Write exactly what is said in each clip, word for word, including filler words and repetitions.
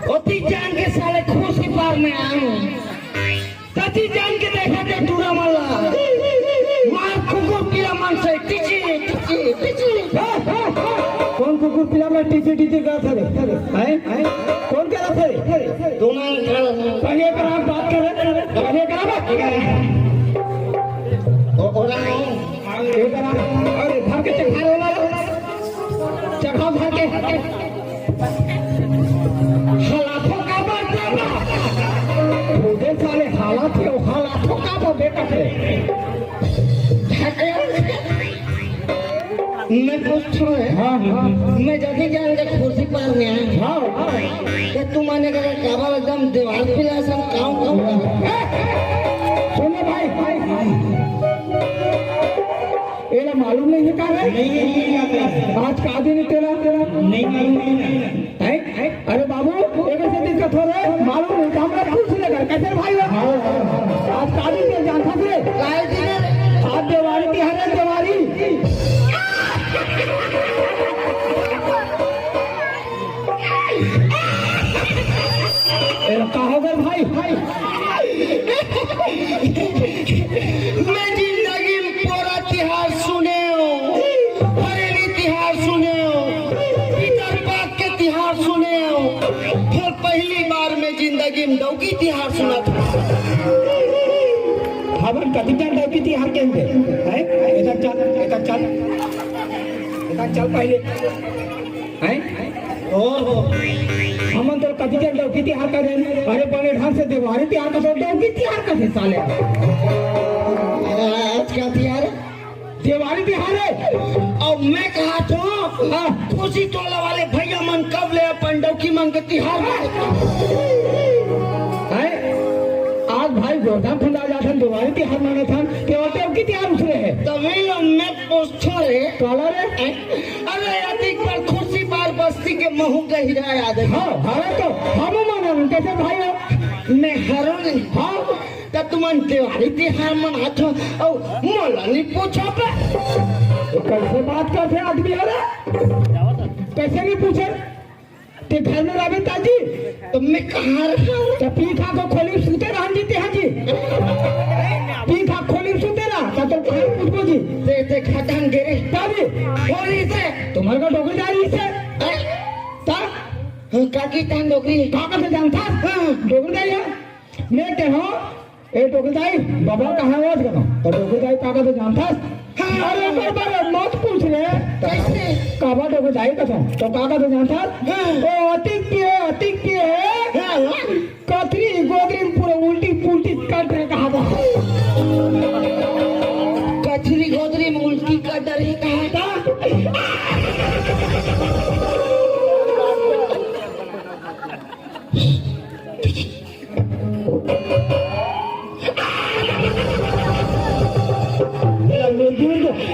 ओती जान के साले खुशी पार में आऊं। तती जान के देखा दे टूरा मल्ला। मार कुकुर पीला मन से टिची, टिची, टिची। कौन कुकुर पीला मन टिची, टिची करत हे? हैं? हैं? कौन करत हे? दोनों पहले एकरा बात करे, पहले एकरा बात करे। ओ, ओरा नहीं। एकरा, अरे, भर के चखा रे वाला। चखा भर के। हालात हो का बात करना? खुदे साले हालात हो, हालात हो का बात बेटा है? मैं पूछो है। हाँ, हाँ। मैं जदी जान के खुशी पार में आया। हाँ, हाँ। तो तू माने का काबा एकदम दीवार पे ला सब काम काम। सुनो भाई, भाई, भाई। एला मालूम नहीं है का रे? नहीं, नहीं, नहीं, नहीं। आज का दिन है तेरा? नहीं, नहीं, नहीं, नहीं। हैं? अरे बाबू, एकर से दिक्कत हो रहे, मालूम नहीं, तो हमरा पूछ ले कर, कैसे भाई हो? आज का दिन के जानता थे? काय दिन रे? आज देवारी तिहार है, देवारी। ए, का हो गए भाई? भाई। मैं जिंदगी में पोरा तिहार सुने हूँ, बरेली तिहार सुने हूँ, पितरपाक के तिहार सुने हूँ, फिर पहली बार मैं जिंदगी में डौकी तिहार सुना था। हमन कतिका डौकी तिहार के हुए हैं? इधर चल, इधर चल, इधर चल पहले। हैं? ओहो। हमन तो कतिका डौकी तिहार का दिन, अरे बड़े ढंग से देवारी तिहार का तो डौकी तिहार का थे साले। आज का तिहार? देवारी तिहार है। अब मैं कहा तो, हाँ। खुशी टोला वाले भैया मन कब ले अपन डौकी मन के तिहार मनाथे? हैं? आज भाई गोरधाम फंदा जाथन, देवारी तिहार मनाथन, केवल डौकी तिहार उतरे है। तभी अब मैं पूछो रे। काला रे? हैं? अरे अधिक बार खुशी बार बस्ती के महू गहिरा याद है। हाँ, हरे तो हम मानन, कैसे भाई हो? मैं हरो नहीं। हाँ। त तुमन देवारी तिहार मनाथो अउ मोला नहीं पूछो बे। तो कैसे बात करते आदमी हो रे? कैसे नहीं पूछे? ते घर में रहबे ताजी? तो मैं कहाँ रहा? तो पीठा को खोली सुते रहन जी तिहार जी। पीठा खोली सुते रहा, तब तो कहाँ पूछबो जी? ते, ते खटन गिरे। ताजी? खोली से। तुम्हारे का डोकरी जा रही से? हैं? ता? हाँ, काकी तहन डोकरी। काका से जानता? हाँ। डोकरी जा रही है? मैं कहो, ए डोकरी दाई, बाबा कहाँ आवाज करो? तो डोकरी दाई काका तो जानता? हाँ। अरे बाबा रे, मत पूछ रे। कैसे? काबा डोकरी दाई कथो, तो काका तो जानता? हाँ। ओ अतिक पिए, अतिक पिए। हाँ, हाँ। कथरी गोदरी में पूरा उल्टी पुल्टी कट रहे कहा था। कथरी गोदरी में उल्टी कट रहे कहा था।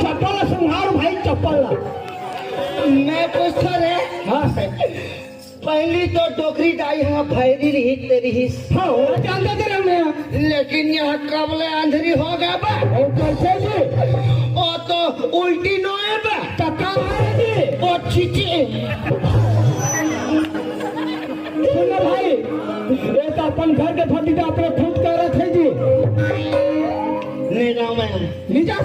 चप्पल संभाल भाई, चप्पल ला। मैं पूछता रे। हाँ। पहली तो डोकरी दाई हा भैरी रही, तेरी ही। हाँ, वो जानता तेरा मैं। लेकिन यहाँ कबले अंधरी हो गया बा। ओ, कैसे जी? ओ तो उल्टी नोए बा। तो का है जी? ओ चीची। सुनो भाई, ये तो अपन घर के फटीदा अपने खुद करत है जी। नहीं जाऊँ मैं। नहीं जा?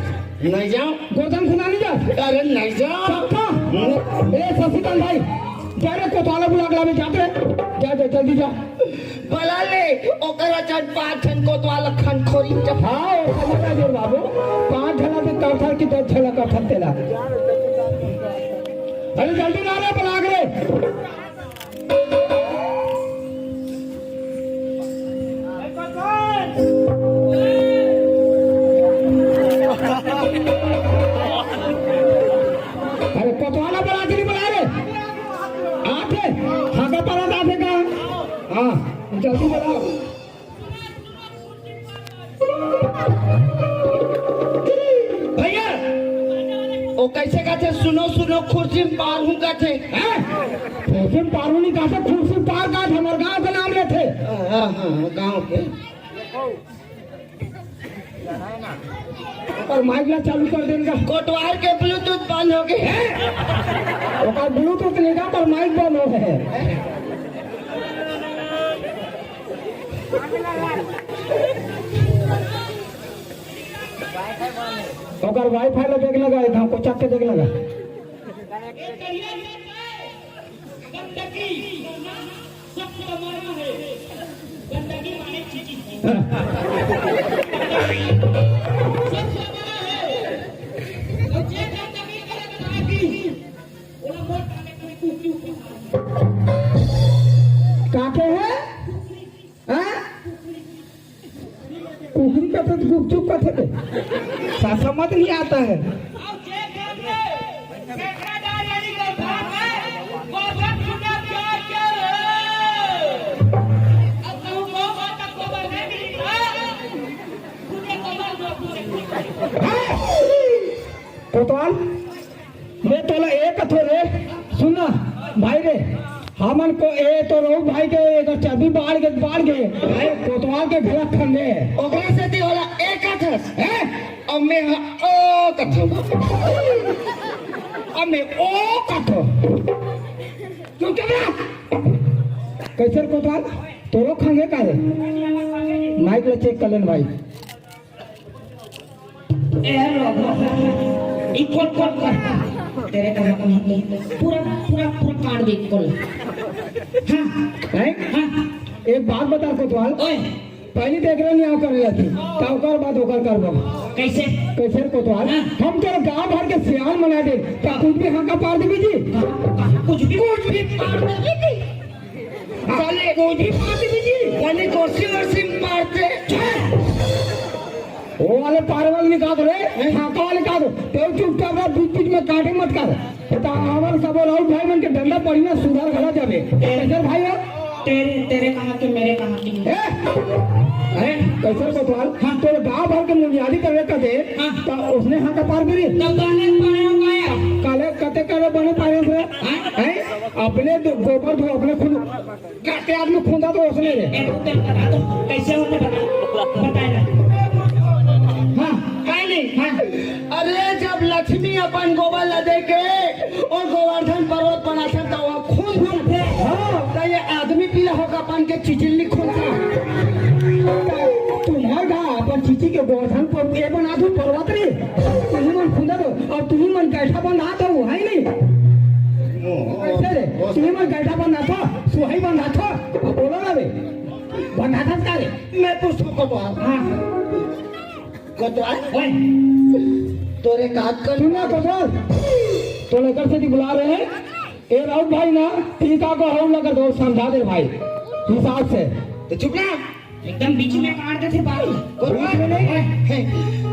नहीं जाऊँ। गोदन खुना नहीं जा? अरे नहीं जाऊँ। पक्का? हम्म। ए शशिकांत भाई, जा रे कोतवाल बुला के लावे, जा रे। जा, जा, जल्दी जा। बुला ले, ओकर अचन पाँच झन कोतवाल खन खोरी जब। हाँ, ओ समझ आ गया बाबू। पाँच झन के कथन कि दस झन कथन तेला। अरे जल्दी ला रे, बुला के रे। अरे कोतवाल बुला के नहीं बुला रे। आथे, हाँ, का पता था का? हाँ, जल्दी बुलाओ। भैया, ओ कैसे कहते, सुनो, सुनो, खुर्सी में पार हूँ कहते। हैं? खुर्सी में पार हूँ नहीं कहते, खुर्सी में पार कहते, हमारे गांव का नाम लेते। हाँ, हाँ, हाँ, गांव के। ओकर माइक ला चालू कर देन का। कोटवार के ब्लूटूथ बंद हो गए। ओकर ब्लूटूथ नहीं का, पर माइक बंद हो गए। ओकर वाईफाई ला देख लगा, एक हमको चक के देख लगा। गंदगी, सब जमाना है। गंदगी माने चीची। सब जमाना है। तो जे गंदगी करे, तो आदमी, ओला मोर काने कोई कुकरी उकरी। का के है? हाँ? कुकरी का तो गुपचुप का थे। सा-, समझ नहीं आता है। कोतवाल, मैं तोला ए कथो रे, सुन ना भाई रे, हमन को ए तो रहू भाई के एकर चर्बी बाढ़ गे, बाढ़ गे, भाई कोतवाल के घलक खंगे। ओकरे सेती ओला ए कथस। हैं? अब मैं ह-, ओ कथो। अब मैं ओ कथो। चुपचाप रह। कैसे रे कोतवाल? तोरो खंगे का रे? माइक ला चेक कर लेन भाई। ए, हेलो। ई खोल, खोल, खोल। तेरे का मतलब नहीं। पूरा, पूरा, पूरा काट दे, खोल। हाँ। हैं? हाँ। एक बात बता कोतवाल। ओए। पहली देख रहे नहीं आओ कर लेती। तो ओकर बाद ओकर करबो। कैसे? कैसे रे कोतवाल? हाँ। हम तेरे गांव भर के सियान बना दे। क्या कुछ भी हाँका पार देबी जी? हाँ, हाँ, कुछ भी, कुछ भी पार देबी जी। साले गोजी मारते भी जी। साले गोसी वर्सी मारते। वो वाले पारवल निकाल रे, हाँका वाले निकाल दो। तेरे चुपचाप रह, बीच बीच में काटे मत कर। तो हमारे सब राउत भाई मन के डंडा पड़ी ना, सुधार घला जावे। कैसे भाई हो? तेरे, तेरे कहाँ के, मेरे कहाँ के? ए? अरे, कैसे कोतवाल? हाँ। तो गांव भर के मुनियादी करे का दे, हाँ। तो उसने हाँका पार करी। तब गाने पाया हो गया। काले कते काले बने पाए से? हाँ। हैं? अपने दो-, गोबर धो, अपने खुद। काटे आदमी खुंदा तो उसने रे। ए, तू तेरे बता तो, कैसे होते बता, बताए ना। हाँ। काहे नहीं? हाँ। अरे, जब लक्ष्मी अपन गोबर ला दे के और गोवर्धन पर्वत बनाथे, तो वो खून खून थे। हाँ। तो ये आदमी पीला होगा अपन के चिचिल्ली खून से। तुम्हार गा अपन चिची के गोवर्धन पर ये बना दू पर्वत रे। तुम्ही मन खुंदा दो और तुम्ही मन गैठा बंधा दो, है नहीं? कैसे रे? तुम्ही मन गैठा बंधा दो, सुहाई बंधा दो। अब बोलो ना बे। बंधा था का रे? मैं पूछूं कोतवाल। हाँ। कोतवाल? ओए। तोरे का कर सुन ना कोतवाल, तो लेकर से बुला रहे हैं। ए राउत भाई ना, टीका को हम लगा दो, समझा दे भाई, हिसाब से। तो चुप ना। एकदम बीच में काट देथे बात। कोतवाल? बीच में नहीं। ओए, हे,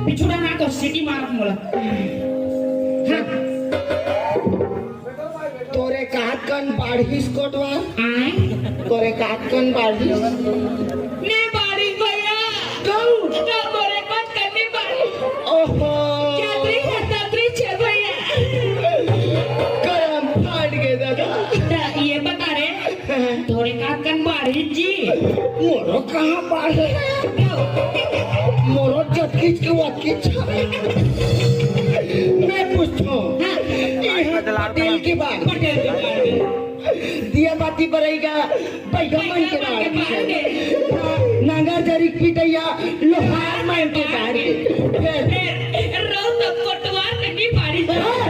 पिछुड़ा ना तो सीटी मारत मोला। हाँ। तोरे कात कन बाढ़िस कोटवा? आय? तोरे कात कन बाढ़िस? ने बाढ़िस भैया। कहूँ? तो तोरे कात कन नहीं बाढ़िस। ओहो। छतरी है, छतरी छे भैया। करम फाट गए दादा। त ये बता रे, तोरे कात कन बाढ़िस जी? मोरो कहाँ बाढ़े? मोरो जतकिच के वतकिच। मैं पूछथों। हाँ। इहाँ पटेल के बाढ़। पटेल के बाढ़। दिया बाती बरइगा, बैगा मन के बाढ़। नांगर जरी पिटइया, लोहार मन के बाढ़। फेर। फेर, रो तो कोटवार के नहीं बाढ़िस। हाँ।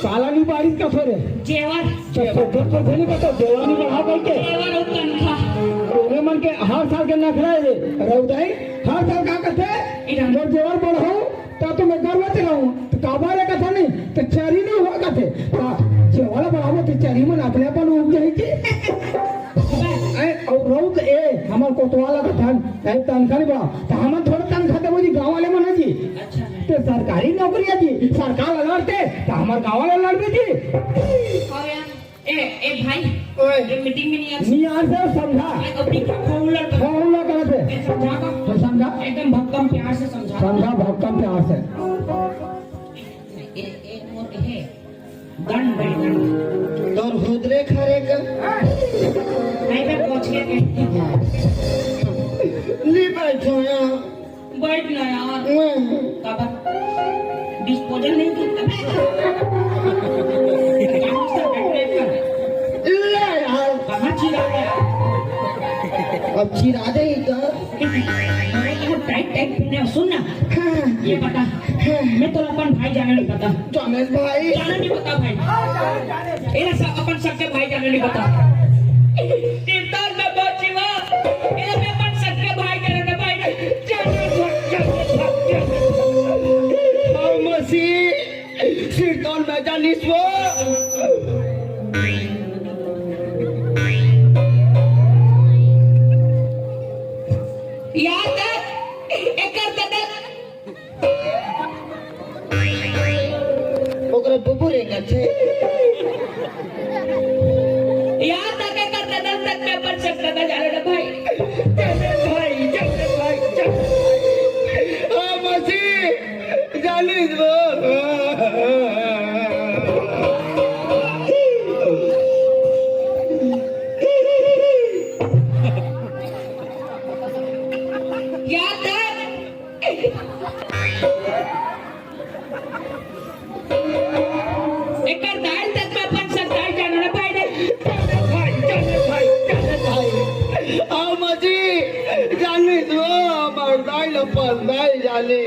काला नहीं बाढ़िस का फेर? जेवर। तो सोचो तो नहीं बता, जेवर नहीं बढ़ा भाई के? जेवर और तनखा। तोरे मन के हर साल के नखरा है रे, रउदाई, हर साल का कहते? इधर। मोर जेवर बढ़ाऊ, ता तो मैं गर्व से रहूं। तो काबर रे कथा नहीं, तो चरी नहीं हुआ कहते। ता जेवर बढ़ाओ तो चरी मन अपने अपन उग जाई थी। ए, और रउद ए, हमर कोतवाला कथन, ए, तनखा नहीं बढ़ा। तो हमन थोड़ा तनखा देबो जी, गाँव वाले मन जी। अच्छा। ते सरकारी नौकरी है जी, सरकार ला लड़ते, तो हमर गाँव वाले लड़बे जी। और यार, ए, ए भाई, ओए। ये मीटिंग में नहीं आ नहीं आ से समझा। ए, अभी क्या फोन लड़ हाँ, उन लोग करते। ए, समझा का? तो समझा? एकदम भक्कम प्यार से समझा। समझा भक्कम प्यार से। ए, ए, मोर हे। दंड, दंड, दंड। तोर हुदरे खरे का? नहीं, मैं पहुंच गया कहीं। नहीं बैठो यहाँ। बैठ ना। डिस्पोजल नहीं करता। ले यार। कहाँ चिरा गया? अब चिरा दे इधर। टाइट टाइट पहने हो, सुन ना। हाँ। ये बता। हाँ। मैं तो अपन भाई जाने नहीं पता। जाने भाई। जाने नहीं पता भाई। ये सब अपन सबके भाई जाने नहीं पता। तीर्थन में बहुत जीवा। ये मैं अपन सबके भाई जाने ना भाई। जाने भाई, जाने भाई, जाने भाई। हाँ, मसीह। सिरतोन में जानिस वो। यार, एकर ददा। ओकरा बुबू रेंगत हे। यार, तक एकर ददा तक पेपर चेक करना जाने ना भाई। जाने भाई, जाने भाई, जाने भाई। आ, मसीह। जानिस वो। याद है? एकर दाई तक में अपन सब दाई जानो ना भाई रे। भाई, जाने भाई, जाने भाई। आ, मसीह, जानिस वो, हमर दाई ला अपन दाई जाने।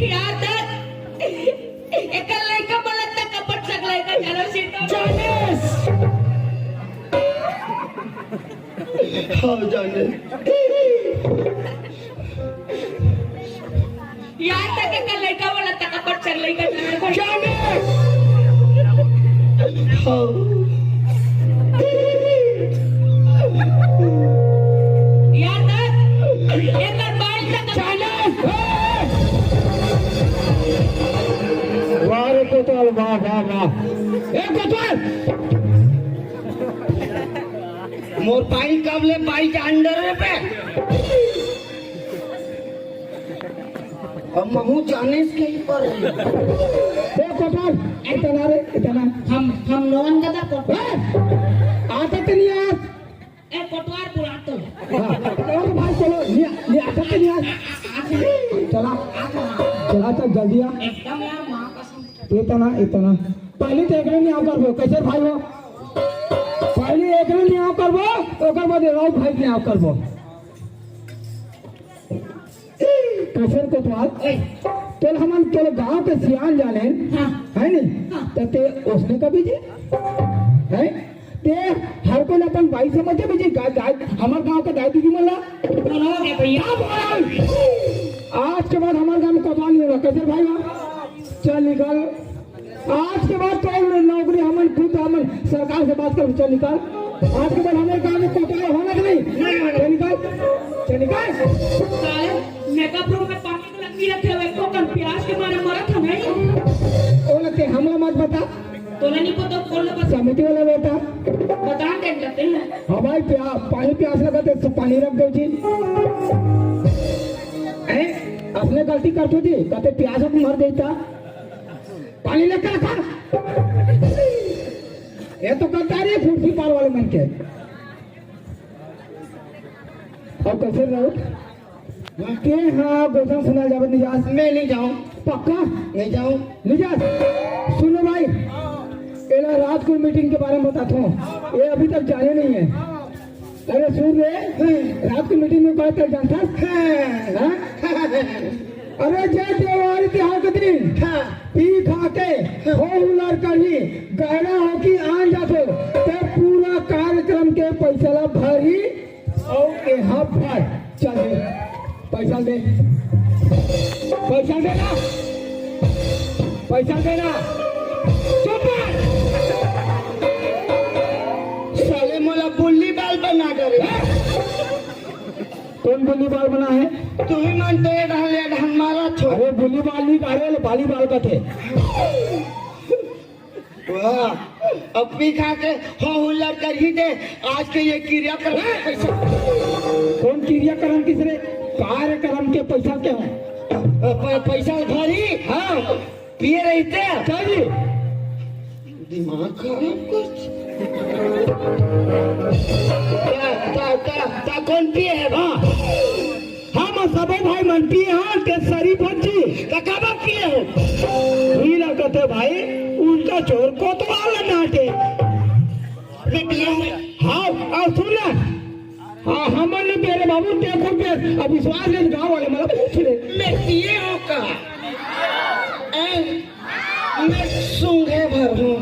यार, दस। एकर लइका बोलत त कपट सक लइका, चलो सीट। जानिस। हाँ, जानिस। यार, तक एकर लइका बोलत त कपट सक लइका, चलो। जानिस। हाँ। यार, तक एकर बाल तक जानिस। वाह रे कोतवाल, वाह, वाह, वाह। ए कोतवाल! मोर पाई कब ले पाई के अंडर रे पे? अब महू जानिस के ही पर। ए कोतवाल, इतना रे, इतना। हम, हम नौन का था कोतवाल। ए! आता तो नहीं यार। ए, कोतवाल बुलातो। हाँ, चलो तो भाई, चलो, ले, ले, आता तो नहीं यार। आ, आ, आ, चला, आ, आ। चला, चल, जल्दी आ। एकदम यार, माँ कसम। इतना, इतना। पहले तो एकरे नियाव करबो, कैसे भाई हो? पहले एकरे नियाव करबो, ओकर बाद राउत भाई नियाव करबो। कैसे कोतवाल? ओए। तोल हमन तोल गांव के सियान जाने, हाँ। है नी? हाँ। त ते उसने कभी जी? है? ते हर कोई अपन भाई समझे भी जी, गाय, गाय, हमर गांव के दाई दीदी मन ला। बोलो रे भैया। क्या बोल? आज के बाद हमर गांव में कोतवाल नहीं होला। कैसे भाई हो? चल निकल। आज के बाद तो नौकरी हमन खुद हमन सरकार से बात कर, चल निकल। आज के बाद हमारे गांव में कोतवाल होना कि नहीं? नहीं होना। चल निकल, चल निकल। साले, मेकअप रूम में पानी की लकड़ी रखे हुए, एको कन प्यास के मारे मरत हन नहीं। ओ लगते हमला मत बता। तोला नहीं पता, कौन ला बता? समिति वाला बेटा। बता दे लगते हैं। हाँ भाई, प्या-, पानी प्यास लगा तो पानी रख दो जी। हैं? अपने गलती कर दो जी, कहते प्यास को मर देता। पानी लेकर रखा। ये तो गद्दारी है फूट फीपार वाले मन के। और कैसे रहो? के हाँ, गोठन सुना जावत नहीं जास। मैं नहीं जाऊँ। पक्का? नहीं जाऊँ। नहीं जास। सुनो भाई, एला रात को मीटिंग के बारे में बताता हूँ। ये अभी तक जाने नहीं है। अरे सुन रे, रात के मीटिंग में बात कर जानता है? हाँ? अरे जय देवारी तिहार के दिन, हाँ। पी खा के, हाँ। हो हुलर करही, गहरा हो कि आन जातो, ते पूरा कार्यक्रम के पैसा ला भरही, और यहाँ भर, चल दे, पैसा दे, पैसा देना। पैसा देना। चुप रह। साले मोला बुल्ली बाल बना डरे। कौन बुल्ली बाल बना है? तू ही मन तो ये ढंग, ये ढंग मारा छो। अरे बुल्ली बाल नहीं कह रहे, बाली बाल का थे। वाह, अब पी खा के हो हुल्लड़ कर ही दे। आज के ये क्रियाकर्म के पैसा। कौन क्रियाकर्म किस रे? कार्यक्रम के पैसा के हो? प-, पैसा उधारी? हाँ। पिए रहिते? चल जी। दिमाग खराब कर। ता, ता, ता, ता कौन पिए हे बा? हम सबो भाई मन पिए हन, ते सरी भज्जी। ता काबर पिए हो? हीरा कथे भाई, उल्टा चोर कोतवाल डांटे। मैं पिए हूँ। हाँ, अउ सुन ना, हाँ, हमन नइ पिए रे बाबू, ते खुद पिए। अब विश्वास नइ, गाँव वाले मन ला पूछ ले। मैं पिए हूँ का? ऐं? मैं सूंघे भर हूँ।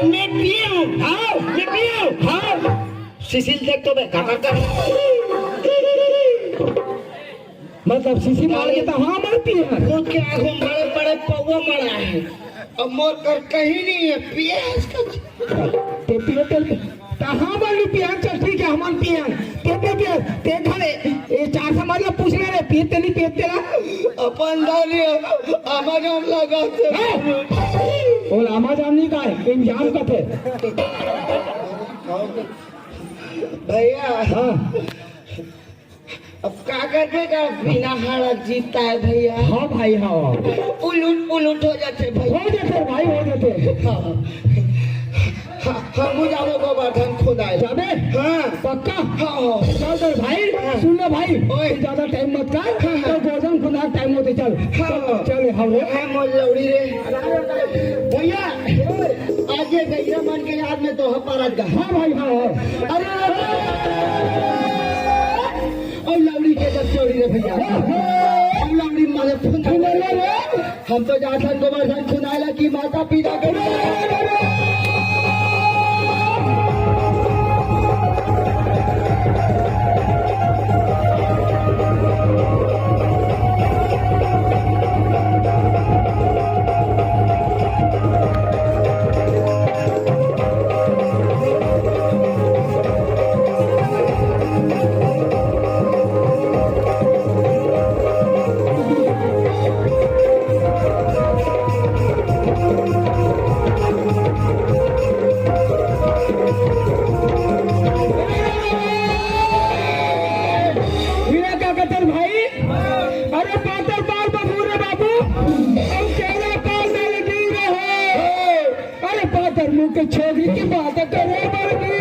मैं पिए हूँ। हाँ, मैं पिए हूँ। हाँ। सिसिल देख तो बे, का, का, का। मतलब सिसिल मार के तो हाँ, मैं पिए हूँ। खुद के आँखों में बड़े बड़े पौवा मड़ा है। अब मोर कर कहीं नहीं है, पिए इसका। ते पिए तेल के। ता हाँ, बोल, पिया, चल, ठीक है, हमन पिया। ते, ते, ते, ते खड़े, ए, चार समाज ला पूछ ले रे, पिए ते नहीं, पिए ते ला। अपन दारी, आमा जाम लगा से। हैं? बोल, आमा जाम नहीं का है, इंजाम कथे। भैया। हाँ। अब का करबे का, बिना हाड़ा जीता है भैया। हाँ भाई, हाँ। उलट, उलट हो जाते भैया। हो जाते भाई, हो जाते। हाँ। हाँ, हमू जाबो गोबरधन खुदाए। जाबे? हाँ। पक्का? हाँ, हाँ। चल तो भाई, हाँ। सुन ना भाई, ओए। तू ज्यादा टाइम मत कर, हाँ, हाँ। तो गोबरधन खुदा टाइम होते चल। हाँ। चल, चल, हाँ रे। हाँ, मोर लौड़ी रे। भैया, आज ये गैया मन के याद में तो हम पारत गा। हाँ भाई, हाँ, हाँ। अरे, अरे। अउ लौड़ी के जब चोरी रे भैया। अउ लौड़ी मारे फुंदर रे। हम तो जाथन गोबरधन खुदाए ला कि माता पिता के। हीरा का कतर भाई, अरे पातर पाल बबू रे बाबू, हम केरा पाल डाले दूर रहे। अरे पातर मुंह के छोरी की बात करे बरगी।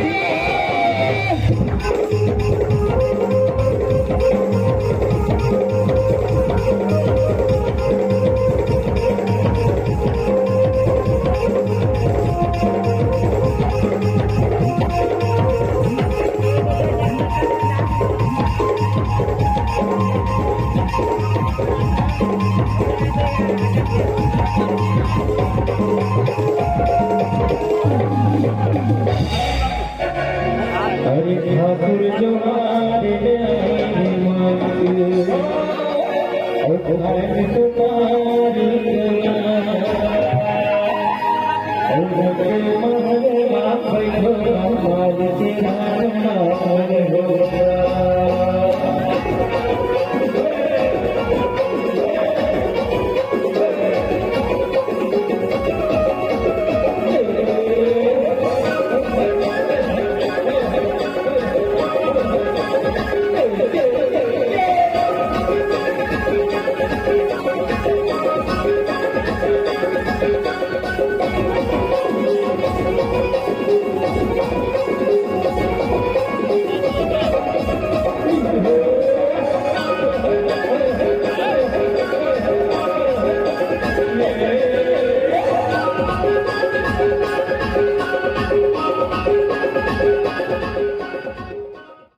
अरे ठाकुर जवान रे मात, अरे तुम्हारे तुम्हारी गया, अरे भगवान रे बाप बैठो हमारे तेरा।